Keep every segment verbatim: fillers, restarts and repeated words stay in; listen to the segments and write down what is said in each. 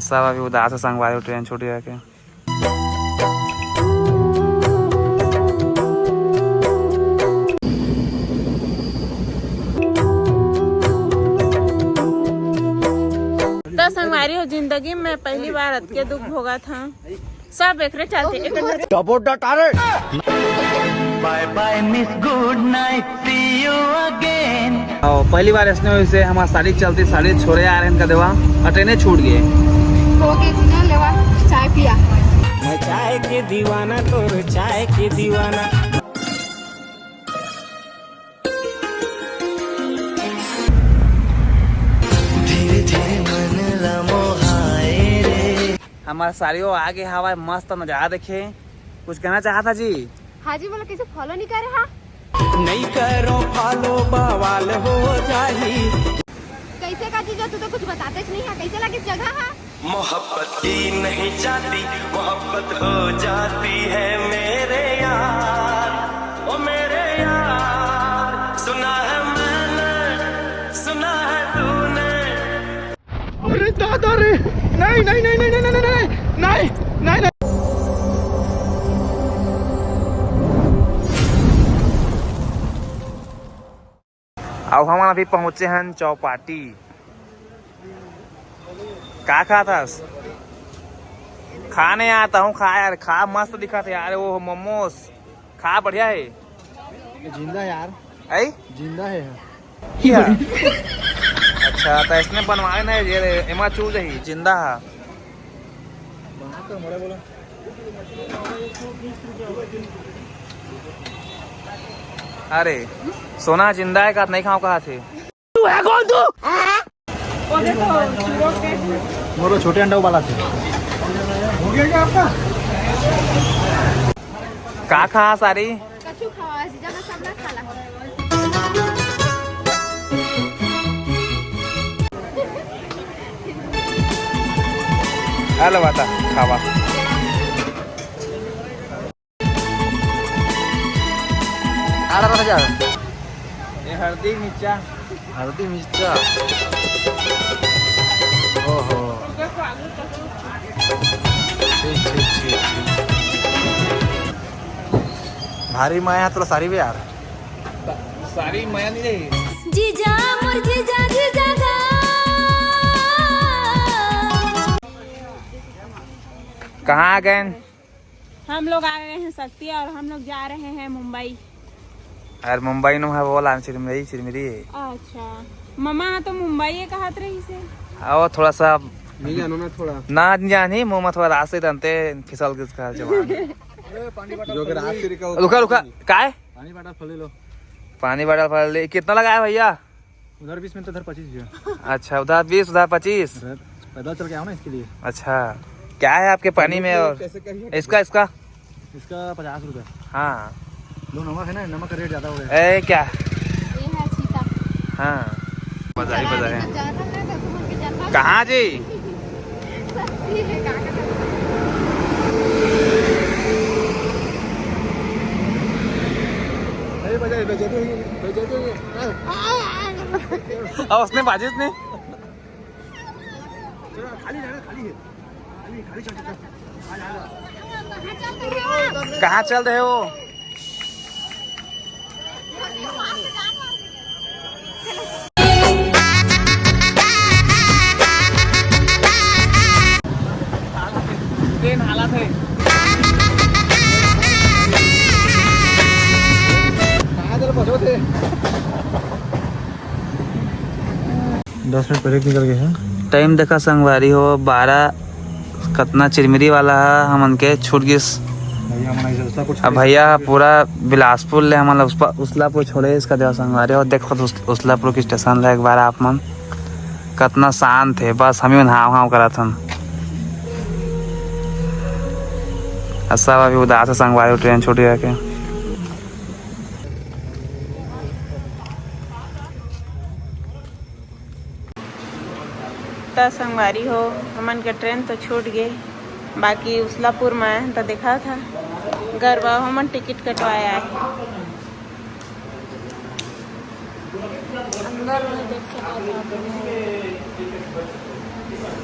सब अभी उदास है संगवारी, ट्रेन छूट गया के। त संगवारी हो, जिंदगी में पहली बार अतके दुख भोगत हंव। सब एकरे चलते, एकर डबो डटारे। Bye bye miss, good night, see you again। और पहली बार ऐसने हुई से हमार सारी चलती, सारी छोरे आ रहे हैं इनका देवा, और ट्रेने छूट गए। हो गए जी ना, लेवा चाय पिया। मैं चाय के दीवाना, तोर चाय के दीवाना। धीरे धीरे मन ला मोहाए रे। हमार सारियो आगे हवाए, मस्त नजारा देखे। कुछ कहना चाहत हा जी? हाँ जी, मोला कैसे follow नहीं करे हा? नहीं करो follow, बवाल हो जाही। कैसे का जीजा, तू तो कुछ बताते च नहीं है, कैसे लगे जगह हा? मोहब्बत की नहीं जाती, मोहब्बत हो जाती है मेरे यार, ओ मेरे यार। सुना है मैंने, सुना है तूने। अरे दादा रे, नहीं, नहीं, नहीं। अउ हमन अभी पहुंचे हन चौपाटी। का खात हस? खा ने यार, तहूं खा यार, खा, मस्त दिखत हे यार वो मोमोस, खा, बढ़िया हे। जिंदा हे यार। ऐ? जिंदा हे। अच्छा, त इसने बनवाए ना, ये एमा चू जाही, जिंदा हा। अरे, सोना जिंदा हे का, नहीं खाओ कहा थे? तू है कौन तू? मोर छोटे अंडा वाला थे। हो गया क्या आपका? का खा सारी? कछु खावा, जीजा का सब ना खाला। हेलो, बता, खावा। अठारह हजार। ये हल्दी मिर्चा। हल्दी मिर्चा। ओहो। ठीक, ठीक, ठीक, ठीक। भारी माया तोला सारी बे यार। सारी माया नहीं रही। जीजा मोर जीजा, जीजा गा। कहाँ आ गए? हम लोग आ गए हैं सक्ती और हम लोग जा रहे हैं मुंबई। अरे मुंबई नु है, बोला चिरमिरी, चिरमिरी है। अच्छा, ममा तो मुंबई है कहत रही से। आओ थोड़ा सा। नहीं जानो ना थोड़ा। ना जानी, मुंह में थोड़ा रास से दंते फिसल के उसका जवान। जो कि रास से रिका रुका, रुका, काय? पानी बाटल फल ले लो। पानी बाटल फल ले, कितना लगाया भैया? उधर बीस में तो उधर पच्चीस भैया। अच्छा, उधर बीस, उधर पच्चीस। उधर पैदल चल के आओ ना इसके लिए। अच्छा, क्या है आपके पानी में? और कैसे करिए? इसका, इसका? इसका पचास रुपया। हाँ। दो नमक है ना, नमक का रेट ज़्यादा हो गया। ए, क्या? ये है चीता। हाँ। बधाई, बधाई। कहाँ जी? अब उसने बाजिस ने। खाली है, खाली है। खाली, खाली चल, चल, चल। कहाँ चल रहे हो? ट्रेन हालत है। कहाँ चल बचो थे? दस मिनट पहले निकल गए हैं। टाइम देखा संगवारी हो, बारह, कतना चिरमिरी वाला ह, हमन के छूट गिस। भैया मन ऐसे उसला कुछ अब भैया पूरा बिलासपुर ले हमन ला उसपा-, उसलापुर छोड़े इसका देवा संगवारी हो। देख उस-, उसलापुर के स्टेशन ला एक बार आप मन, कतना शांत है, बस हम ही मन हाव हाव करत हन। अ सब अभी उदास है संगवारी हो, ट्रेन छूट गया के। त संगवारी हो, हमन के ट्रेन तो छूट गे, बाकी उसलापुर में त देखा था गरबा, हमन टिकट कटवाए आए। अंदर में देख सकत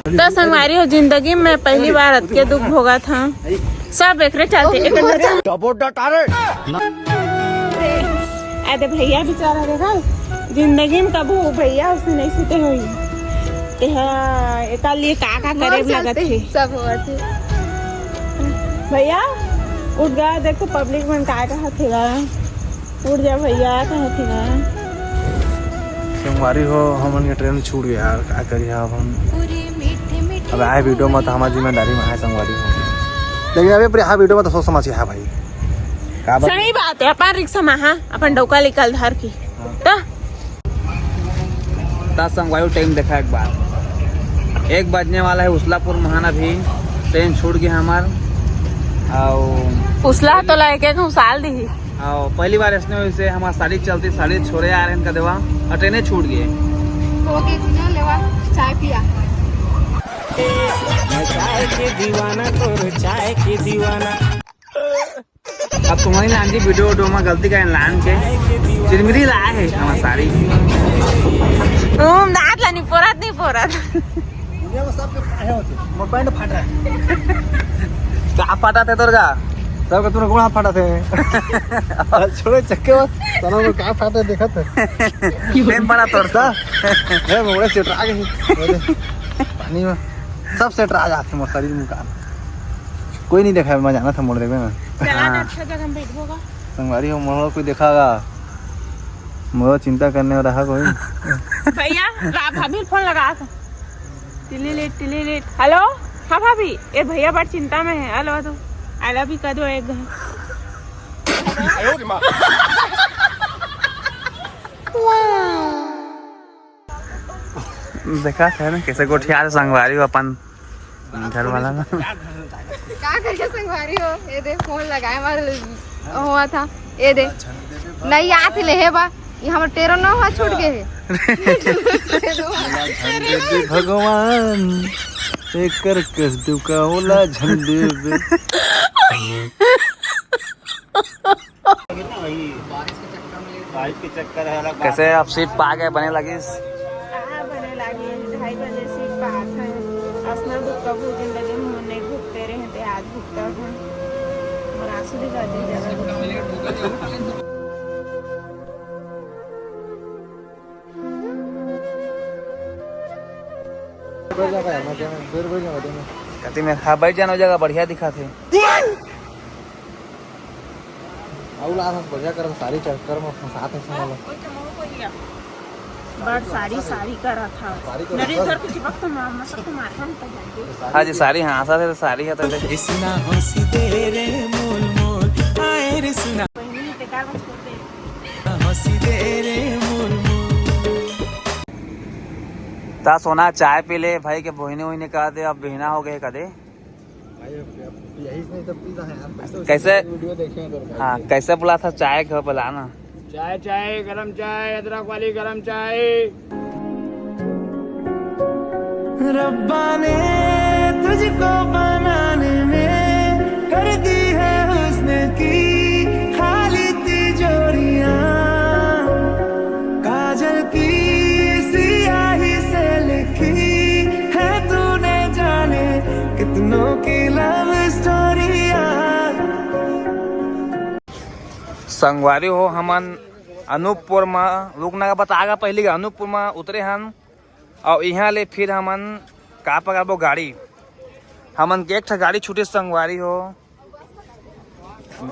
हव। तो संगवारी हो, जिंदगी में पहली बार अतके दुख भोगत हंव। सब एकरे चलते, एकरे चलते। अरे भैया बेचारा, देखा, जिंदगी में कभू भैया उसने नहीं सुते होही। तेहा एकर लिए का का करे लगत हे। सब होवत हे। भैया उठ गा, देखो पब्लिक मन का कहत हे गा। उठ जा भैया, कहत हे ना। संगवारी हो, हमन के ट्रेन छूट गया यार, का करिया अब हम। अब आए वीडियो में तो हमारी जिम्मेदारी में आए संगवारी हो, लेकिन अबे पूरे हाँ वीडियो में तो सोच समझ के हाँ भाई, का बात? सही बात है, अपन रिक्शा में हाँ, अपन डौका निकल धर की। हाँ। तो ता संगवारी टाइम देखा एक बार, एक बजने वाला है उसलापुर महाना भी, ट्रेन छूट गया हमार। और उसला तो लायक है घुसाल दी। और पहली बार इसने वैसे हमार साड़ी चलती, साड़ी छोड़े आ रहे हैं इनका देवा, और ट्रेनें छूट गए। तो के कुछ लेवा, चाय पिया। मैं चाय के दीवाना, तो चाय के दीवाना। अब तुम्हारी लान जी वीडियो, वीडियो में गलती का लान के चिरमिरी लाए है हमार साड़ी। तुम दांत लानी पोरात नहीं पोरात। दुनिया में सबके फाटे होते, मोर पैंट फाट रहा है। का फाटा थे तोर का? सबके तोर गोड़ हाथ फाटा थे। छोड़े चक्के में, साला वो का फाटे देखा था। प्रेम बड़ा तोर था। ए, मोरे से ट्राक है। पानी में सब सेट आ जाते मोर शरीर में का। कोई नहीं देखा, मैं जाना था मोड़ देवे ना। चला हाँ। अच्छा जगह में बैठ होगा। संगवारी हो, मोर कोई देखागा, मोर चिंता करने वाला रहा कोई। भैया, रा-, भाभी फोन लगा था। टिली लेट, टिली लेट। हेलो, हाँ भाभी, ए भैया बड़ चिंता में है। हेलो, तो आई लव यू कह दो एक घर। देखा है ना, कैसे गोठिया संगवारी हो अपन घर वाला ना। का करिए संगवारी हो, ये दे फोन लगाए मार हुआ था, ये दे नहीं आत ले हे बा, ये हमर टेरो नौ हा छूट गए हे। भगवान, एकर कस दुका होला झंडे बे। बारिश के चक्कर है, अलग बात कैसे है। आप सीट पा गए, बने लगिस? हाँ, बने लगिस। ढाई बजे सीट पात है। असना दुख कभू जिंदगी में नहीं भुगते रहे, ते आज भुगता है। और आंसू भी गाती जगह। बैठ जा भाई, मजे में, बैठ, बैठ जा मजे में। कति में, हाँ, बैठ जाना, जगह बढ़िया दिखा थे। आउ ला, बढ़िया करत, सारी चक्कर में फंसात है साला। बड़ सारी, सारी करत हा। सारी करत नरेश हा। घर के चिपक तो मार, मसक तो मार, हम तो जाएंगे। हाँ जी, सारी हाँ, आशा से तो सारी है तो। इसना हंसी दे रे मोल मोल, आए रे सुना। बहिनी, ते का बस करते? हंसी दे रे मोल मोल। ता सोना चाय पी ले भाई के, बहिनी वहिनी कह दे, अब बिहना हो गए कदे। भाई, अब, अब यही नहीं तो पीता है यार, पैसे कैसे? वीडियो देखे हैं तेरे भाई हाँ, के। कैसे बुला था चाय घर बुलाना? चाय, चाय, गरम चाय, अदरक वाली गरम चाय। रब्बा ने तुझको बनाने में कर दी है हुस्न की खाली तिजोरियां। काजल की सियाही से लिखी है तूने जाने कितनों की लव स्टोरियां। संगवारी हो, हमन अनूपपुर म रुकना का बता गा, पहली अनूपपुर म उतरे हन। अउ इहाँ ले फिर हमन का पकड़बो गाड़ी। हमन के एक ठा गाड़ी छूटिस संगवारी हो,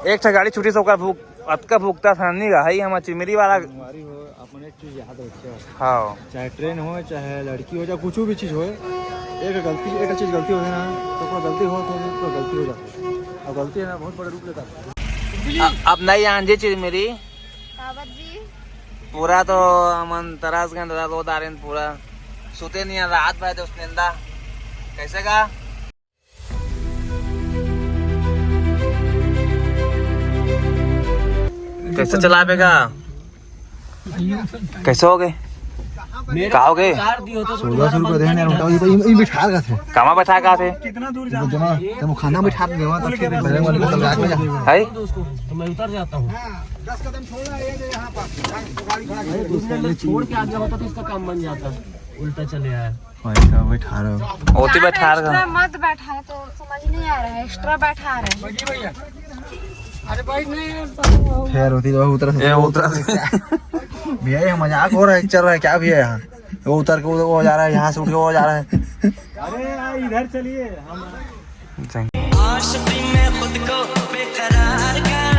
एक ठा गाड़ी छूटिस, ओकर भुग-, अतका भुगता था नी रहा, हमर चिरमिरी वाला। संगवारी हो, अपन एक चीज याद रखिए। हाँ। चाहे ट्रेन हो, चाहे लड़की हो, चाहे कुछ भी चीज हो, एक गलती, एक चीज गलती हो ना, तो कोई गलती हो, तो कोई गलती हो जाती है। और गलती है ना, बहुत बड़ा रूप लेता है। अ-, अब नहीं आन जे चिरमिरी। कावत जी। पूरा तो हमन तरस गए, दादा, रो दारेन पूरा। सुते नहीं है, रात भर दोस्त निंदा। कैसे का? कैसे चलावेगा? कैसे हो गए? का हो गए? चौदह सौ रुपया देना यार, उल्टा ये, ये, ये बिठा रखा थे। कामा बैठा का थे? जमा, जब खाना बिठा के देवा, तब फिर बजरंग वाले को तब रात में जा। है? तो मैं उतर जाता हूँ। हाँ, दस कदम छोड़ना है, ये जो यहाँ पर, गाड़ी खड़ा है। उसको मैं छोड़ के आ गया होता तो इसका काम बन जाता, उल्टा चले आया। भाई साहब, बैठा रहे हो। ओती बैठा रहे हो। एक्स्ट्रा मत बैठा, तो समझ नहीं आ रहा है, एक्स्ट्रा बैठा रहे हैं। फिर होती तो उतरा ये उतरा। भैया, ये मजाक हो रहा है, चल रहा है क्या भैया? यहाँ वो उतर के वो जा रहा है, यहाँ से उठ के वो जा रहा है। अरे यार, इधर चलिए, हम आशिकी में खुद को बेकरार कर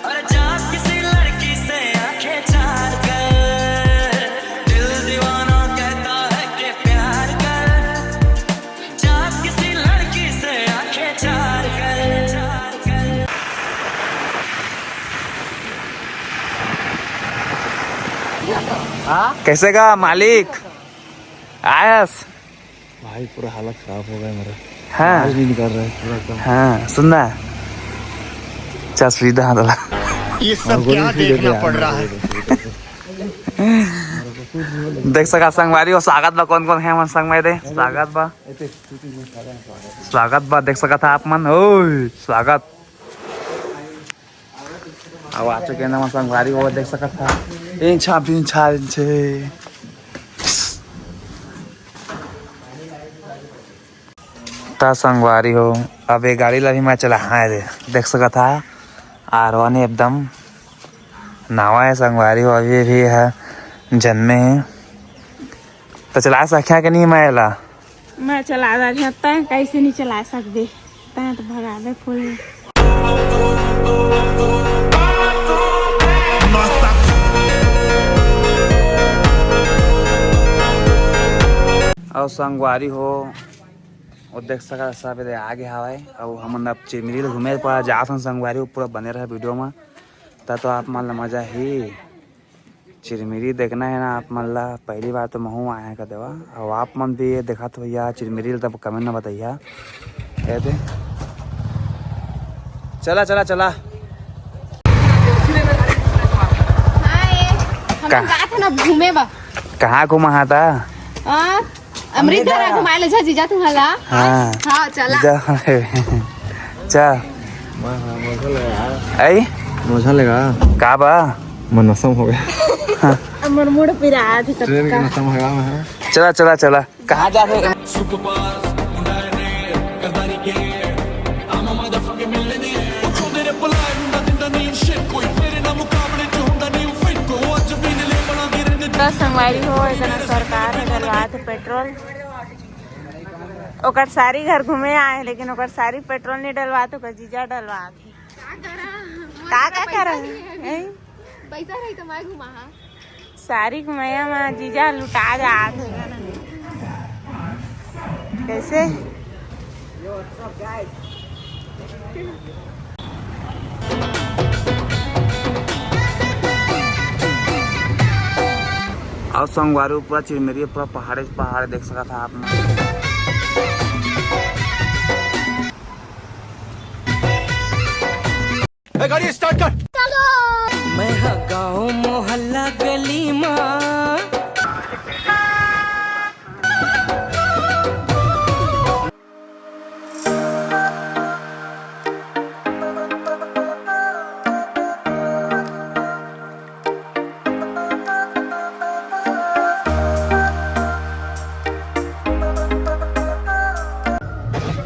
और जा किसी लड़की से आंखें चार कर। दिल दीवाना कहता है कि प्यार कर, जा किसी लड़की से आंखें चार कर। कैसे का मालिक? आयस। भाई, पूरा हालत खराब हो गया मेरा। हाँ। आवाज नहीं निकल रहा है पूरा एकदम। हाँ, सुनना। चल, सुविधा हाँ, तोला। ये सब क्या देखना पड़ रहा है? देख सका संगवारी हो, स्वागत बा। कौन कौन है मन संग में दे? स्वागत बा। स्वागत बा, देख सकत हा आप मन। ओए, स्वागत। अब आ चुके हैं ना संगवारी हो, देख सकत हा। इंछा बिंछा इंछे। ता संगवारी हो, अब ये गाड़ी ला भी मैं चला, हाँ रे, देख सकत हा। आर वन एकदम नवा है संगवारी हो, अभी भी है जन्मे है। तो चला सकिया के नहीं मैं ला? मैं चला रहा था, तैं कैसे नहीं चला सकते? तैं तो भगा दे फुल। और संगवारी हो, वो देख सका सब एदे आगे हवय। और हमन अब चिरमिरी ल घूमे पर जात हन संगवारी हो, पूरा बने रहे वीडियो में, त तो आप मन ल मजा ही। चिरमिरी देखना है ना आप मन ला, पहली बार तो महू आए हैं कदेवा, और आप मन भी ये देखत हो या चिरमिरी तब कमेंट में बताइया। ये दे। चला, चला, चला। हाँ, ये, हम का? जात है ना घूमे बा। कहाँ घुमा था? हाँ, अमृत धारा घुमाए ले जा जीजा तुम्हाला। हाँ। हाँ, चला। जा। जा। मैं, हाँ, मजा लगा यार। आई? मजा लगा। का बा? मन नसम हो गया। हमर मूड पिरात है ट्रेन के कतका। नसम हो गया मैं। चला, चला, चला। कहाँ जा रहे? त संगवारी हो, इतना सरकार है डलवात है पेट्रोल। ओकर सारी घर घूमे आए, लेकिन ओकर सारी पेट्रोल नहीं डलवात, ओकर जीजा डलवात है। का करा? का, का करा? पैसा नहीं है अभी। हैं? पैसा रही तो मैं घुमा, हाँ। सारी के मया में जीजा लुटा जात है। कैसे? और संगवारी पूरा चिरमिरी, पूरा पहाड़े पहाड़ देख सका था आप। ए, गाड़ी स्टार्ट कर। मैं ह गाँव मोहल्ला गली मा।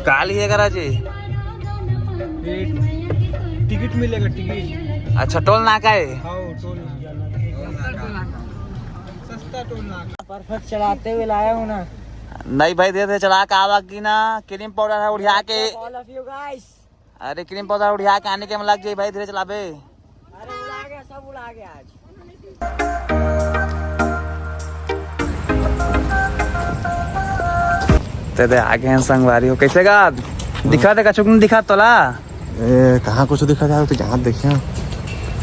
काल ही है करा जी। ये टिकट मिलेगा, टिकट। अच्छा, टोल नाका है। हाँ, टोल नाका। सस्ता टोल नाका। परफेक्ट चलाते हुए लाया हूँ ना। नहीं भाई, धीरे धीरे चला, का आवा की ना, क्रीम पाउडर है उड़िया के। All of you guys। अरे, क्रीम पाउडर उड़िया के आने के में लग जाए भाई, धीरे चलाबे। अरे, उड़ा गया, सब उड़ा गया आज। ते दे आगे हैं संगवारी हो, कैसे गा? दिखा दे, कछुक नहीं दिखा तोला? ए, कहाँ कुछ दिखा था? तो जहाँ देखे हैं।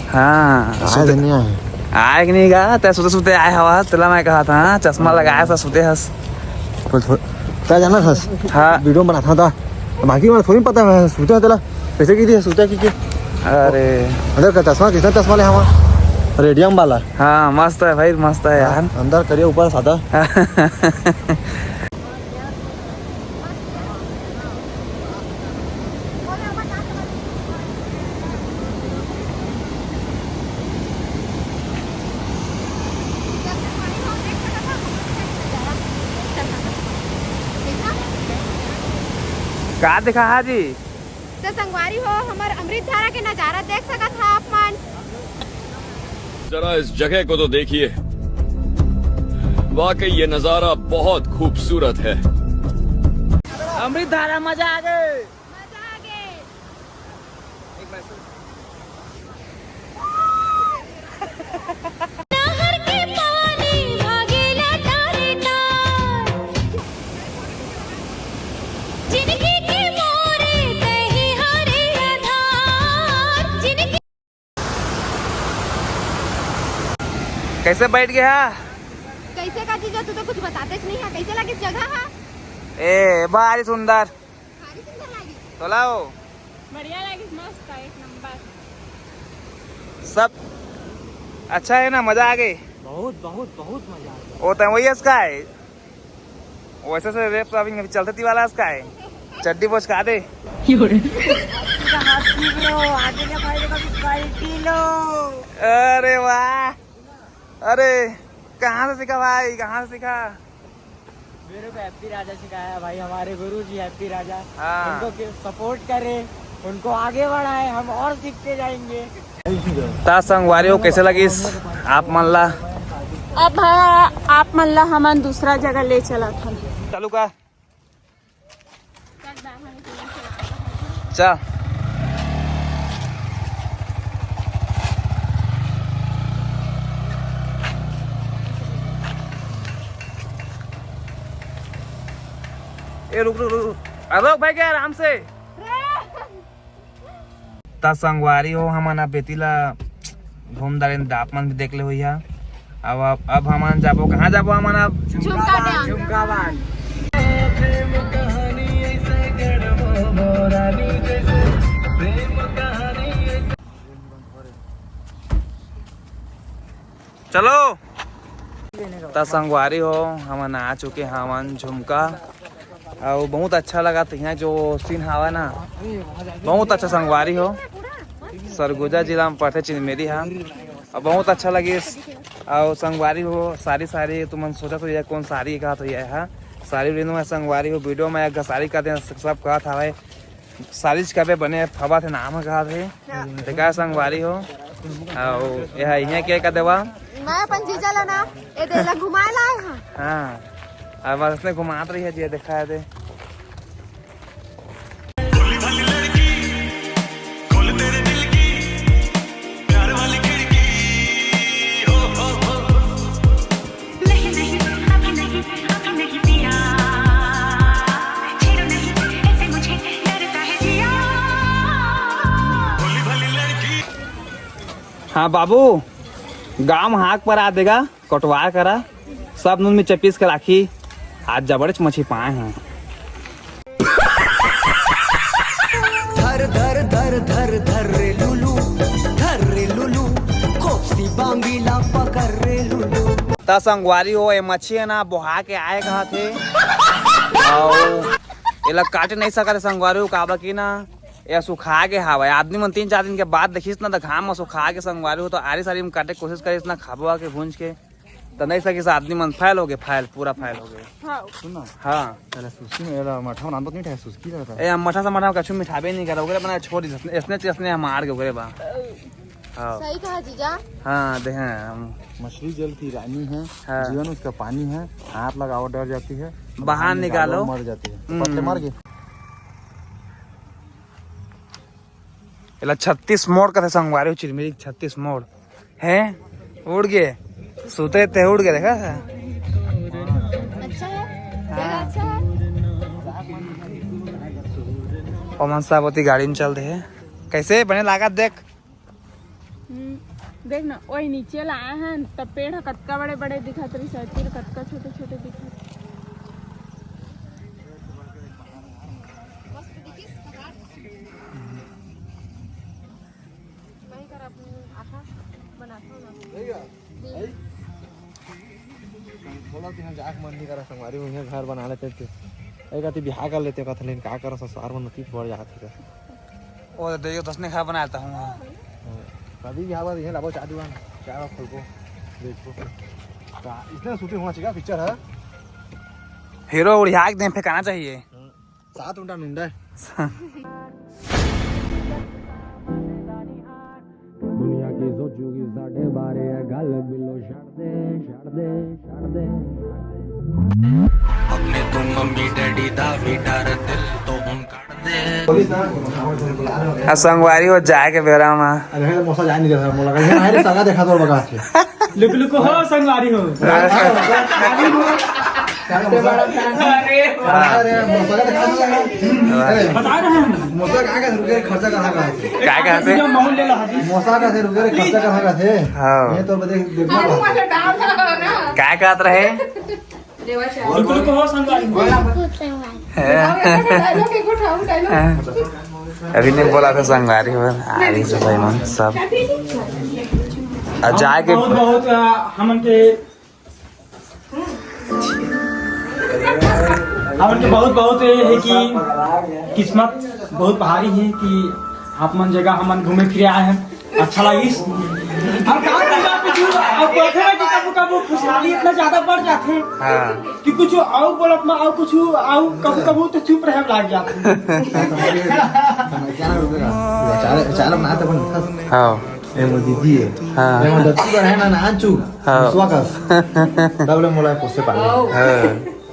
हाँ, आए सुते, नहीं आए। आए कि नहीं गा? ते सुते सुते आए हवा, तेला मैं कहा था, हाँ, चश्मा लगाया था, सुते हस। कुछ हो-, क्या जाना था? हाँ। वीडियो में बना था, था। बाकी मैं थोड़ी पता, मैं सुते हैं तेला। कैसे की थी, सुते की, की? अरे। अंदर का चश्मा, किसने चश्मा ले हवा? रेडियम वाला। हाँ, मस्त है भाई, मस्त है यार। अंदर करिए, ऊपर सादा। का देखा हा जी? तो संगवारी हो, हमर अमृत धारा के नजारा देख सकत हा आप मन। जरा इस जगह को तो देखिए, वाकई ये नजारा बहुत खूबसूरत है। अमृत धारा, मजा आ गए। मजा आ गए। नहर के पानी भागेला तारे तार। जिनगी के मोरे तही हरे आधार। जिनगी कैसे बैठ गया? कैसे का जीजा, तू तो कुछ बताते च नहीं है। कैसे लगिस जगह हा? ए, भारी सुंदर। भारी सुंदर लागिस। तोला हो? बढ़िया लागिस, मस्त है, एक नंबर। सब अच्छा है ना, मजा आ गई? बहुत, बहुत, बहुत मजा आ गया। वो तो वही इसका है, वैसे से रेप शॉपिंग अभी चलते ती वाला इसका है, चड्डी बोच का दे। आगे का भाई देखो, अभी पलटी लो। अरे वाह, अरे कहाँ से सीखा भाई, कहाँ से सीखा? मेरे को हैप्पी राजा सिखाया भाई, हमारे गुरु जी हैप्पी राजा। हाँ। उनको सपोर्ट करें, उनको आगे बढ़ाएं, हम और सीखते जाएंगे। त संगवारी हो, कैसे लगिस आप मन ला? अब, हाँ, आप मन ला हमन दूसरा जगह ले चलत हन। चालू का? चल। ए, रुक, रुक, रुक, रुक। अरे रुक भाई, क्या आराम से। त संगवारी हो, हमन अब बेती ला घूम डारेन, त आप मन भी देख ले होइहा। अब, अब, अब हमन जाबो, कहाँ जाबो हमन अब? झुमका dam। झुमका बांध। चलो। त संगवारी हो, हमन आ चुके हवन झुमका, अउ बहुत अच्छा लगा। त यहाँ जो सीन हवा ना, बहुत अच्छा संगवारी हो। सरगुजा जिला में पड़थे चिनमेरी हा, अउ बहुत अच्छा लगिस। अउ संगवारी हो, सारी सारी तुमन सोचत हो, ये कौन सारी कहत हो, ये हा सारी लेनो है संगवारी हो। वीडियो में एक सारी कहते हैं, सब कहत हवे, सारिच कबे बने हवा थे नाम ह कहा थे। हाँ। देखा संगवारी हो। अउ एहा इहाँ के का देवा? मैं अपन जीजा ला ना, ए दे ला घुमाए ला आए हाँ। हाँ। अब बस ने घुमात रही है जी, देखा है दे। नहीं, नहीं, अभी नहीं पिया, छेड़ो नहीं, ऐसे मुझे डरता है जिया। हाँ बाबू, गांव हाक पर आ देगा, कटवार करा, सब नून में चपीस के राखी। आज जबरच मछली पाए हैं। धर, धर, धर, धर, धर रे लुलु, धर रे लुलु, खोपसी बांगी ला पकड़ रे लुलु। त संगवारी हो, ये मछली है ना, बोहा के आए कहा थे। अउ एला काटे नहीं सकत हे संगवारी हो, काबर कि ना, ये सुखा के हावय। आदमी मन तीन चार दिन के बाद देखिस ना, त घाम म सुखा के संगवारी हो, त आरी सारी में काटे के कोशिश करिस ना, खाबो आके भूंज के। त नहीं सकिस, आदमी मन फैल हो गए, फैल, पूरा फैल हो गए। हाँ। सुन ना। हाँ। एला सुस्की में, एला मठा में रांधत नहीं ठा, सुस्की रहता। ए, हम मठा से मठा में कछु मिठाबे नहीं करा, ओकरे बना छोड़ दिस, इसने, इसने हम मार के ओकरे बा। हाँ। सही कहा जीजा। हाँ, दे हैं हम। मछली जल की रानी है, हाँ। जीवन उसका पानी है, हाथ लगाओ डर जाती है, बाहर निकालो। मर जाती है। तो हम्म। पतले मार के। एला छत्तीस मोड़ कथे संगवारी हो, चिरमिरी छत्तीस मोड़। हैं? उड़ गे। सुते ते उड़ गे, देखा? अच्छा है? हाँ। जगह अच्छा है? पवन साहब ओती गाड़ी में चल दे हे। कैसे बने लागत देख? हम्म, देख ना, ओही नीचे ला आए हैं, तब पेड़ ह कतका बड़े-बड़े दिखत रहिस, अउ तीर कतका छोटे-छोटे दिखत। मस्त दिखिस पहाड़। वही कर अपन आखा बनाथो ना। बोला तो यहाँ जाके मन नहीं करा संगवारी हो, यहाँ घर बना लेते थे। एक आती बिहार कर लेते कथलेन, का करा ससुराल में नती पड़ जात हे। ओ तो देखियो, तसने खा बनाता हूँ। हाँ। कभी भी आवा तो यहाँ लाबो चाय दुकान, चाय वाय खोलबो, बेचबो। का इसने शूटिंग होना चाहिए पिक्चर है। हीरो उड़िया के दें फेंकाना चाहिए। हाँ। सात उंडा नुंडा है। दुनिया की सोचूगी साढ़े बारह है, गल बिलो छड़ दे, छड़ दे, छड़ दे। अपने तो मम्मी डैडी दा भी डर, दिल तो हम काट दे। आ संगवारी हो जाए के बेरा मा। अरे, मोसा जाए नहीं देता, मोला कहीं, "अरे, सगा देखा तो बगा के।" लुक लुक हो संगवारी हो। अरे अरे, मोसा का देखा तो लगा। अरे, बता रहे हैं। मोसा का का रुके खर्चा कहाँ का है? काय कहते? जो माहौल ले ला हाजी। मोसा का से रुके खर्चा कहाँ का थे? हाँ। ये तो बदे देखना था। काय कहत रहे? लुक लुक हो संगवारी हो। अभी नहीं बोला था संगवारी हो, आ रही से भाई मन सब। आ जाके बहुत बहुत, आ, हमन के, हमन के बहुत बहुत ये है कि किस्मत बहुत भारी है कि आप मन जगह हमन घूमे फिरे आए हैं। अच्छा लगिस। अब का करबा कुछ, अब कहथे ना कि कभू कभू खुशहाली इतना ज्यादा बढ़ जाथे हाँ। कि कुछ अउ बोलत ना, अउ कुछ अउ कभू कभू तो चुप रहे लाग जाथे। अचार, अचार बना तो बन हाँ। ए, वो दीदी है। हाँ। ए, वो दत्ती पर है ना, ना आंचू। हाँ। मुसवा कस। तब ले मोला पोसे पाले। हाँ।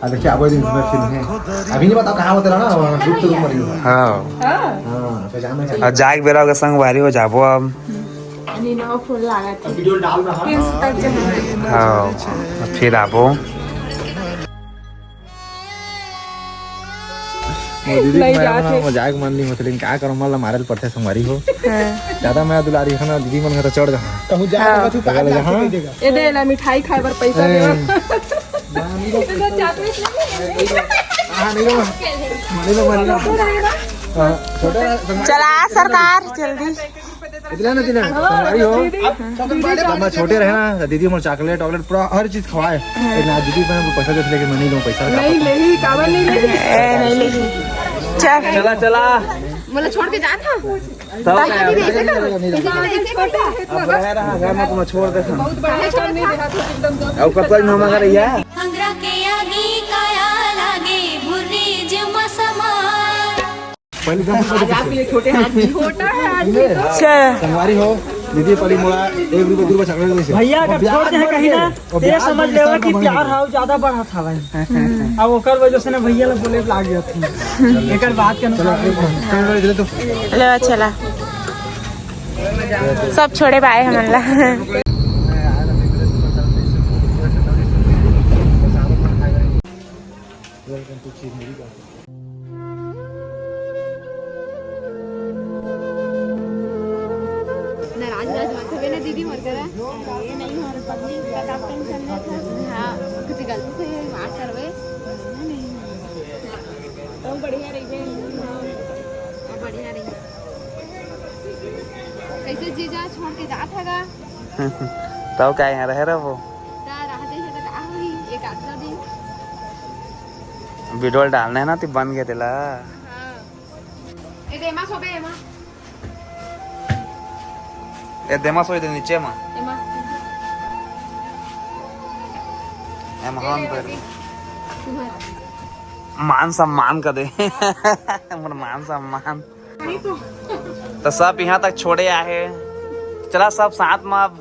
आ, देखिए, अब दिन में फिल्म है। अभी नहीं बताओ कहाँ होते रहा ना, वहाँ डूब तो मरी हो। हाँ। हाँ। हाँ, पहचान में आ, जाए के बेरा के संगवारी हो जाबो अब। अभी डाल रहा। हाँ, फिर आबो। मोर दीदी के नहीं मैं जात हे। मजाक मन नहीं होते, लेकिन का करूं, मन ला मारे ल पड़थे संगवारी हो। हाँ। ज्यादा मैं दुलारी हो ना, दीदी मन घर चढ़ जहाँ। कहूँ जा हाँ। तो कछु बगल काट जहाँ। काट के दे देगा। ये दे ला मिठाई खाए बर पैसा ए। दे। इधर chocolate नहीं है। हाँ, नहीं लो। मानी लो, मानी लो। हाँ, छोटा संगवारी। चला सरकार, जल्दी। इतना ना, इतना संगवारी हो। दीदी। जब मैं छोटे रहे ना, तो दीदी मोर chocolate वॉकलेट पूरा हर चीज खवाए। लेकिन आज दीदी मैं पैसा देते लेकिन मैं नहीं लूँ पैसा। नहीं लेही, काबर नहीं लेही? ए, नहीं लेही। चल। चला, चला। मोला छोड़ के जात हा? तब पैसा नहीं दे सकता। पैसा नहीं दे सकता। अब रह रहा घर में, तुम्हें छोड़ दे हम। बहुत बड़ा रकम नहीं देहा तो एकदम दो। अब कब तक हम अगर यह अंगरा के आगी काया लागे, भुर्री जे मसमा। पहले दस रुपए आज आपके लिए छोटे हाथ भी। छोटा है आज भी तो। अच्छा। संगवारी हो, दीदी परी मोला एक रुपया, दू रुपया chocolate दे। भैया, अगर छोड़ दे कहीं ना, तो ये समझ लेवा कि प्यार हाव ज्यादा बढ़त हवय। अब ओकर वजह से ना भैया ला बोले लाग जात हे। एकर बात के अनुसार। चलो, चलो, चलो, तो ले, अच्छा ला। सब छोड़े बाय हमन ला। नाराज नाराज मत होबे ना दीदी मोर करा। अरे नहीं हो रे पगली, का काम टेंशन लेथस। हाँ, कुछ गलती से माफ करबे। नहीं, नहीं। तो बढ़िया रहिबे। हाँ, बढ़िया रहिबे। कैसे जीजा छोड़ के जात हगा? तब का यहाँ रहे रहबो? ता रह जाइए तो का होई? एक आध दिन। वीडियो डालना है ना, ती बन गया तेला। हाँ। ए दे, एमा सोबे, एमा। ए देमा सोई दे नीचे मा। एमा। एमा हम ए, पर। तुम्हारा। मान सम्मान का दे। मोर मान सम्मान। नहीं तो। तो सब यहाँ तक छोड़े आहे। चला सब साथ में अब।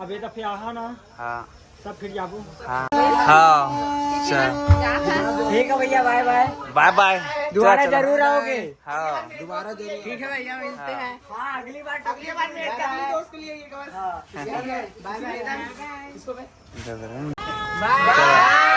अबे तो फिर आहा ना। हाँ। सब फिर जाबो। हाँ। हाँ। चल। ठीक है भैया, बाय बाय। बाय बाय। दोबारा चल, चल। जरूर आओगे। हाँ। दोबारा जरूर। ठीक है भैया, मिलते हैं। हाँ, अगली बार, अगली बार मेरे दोस्त के लिए ये बस। हाँ। बाय बाय। इसको मैं बाय।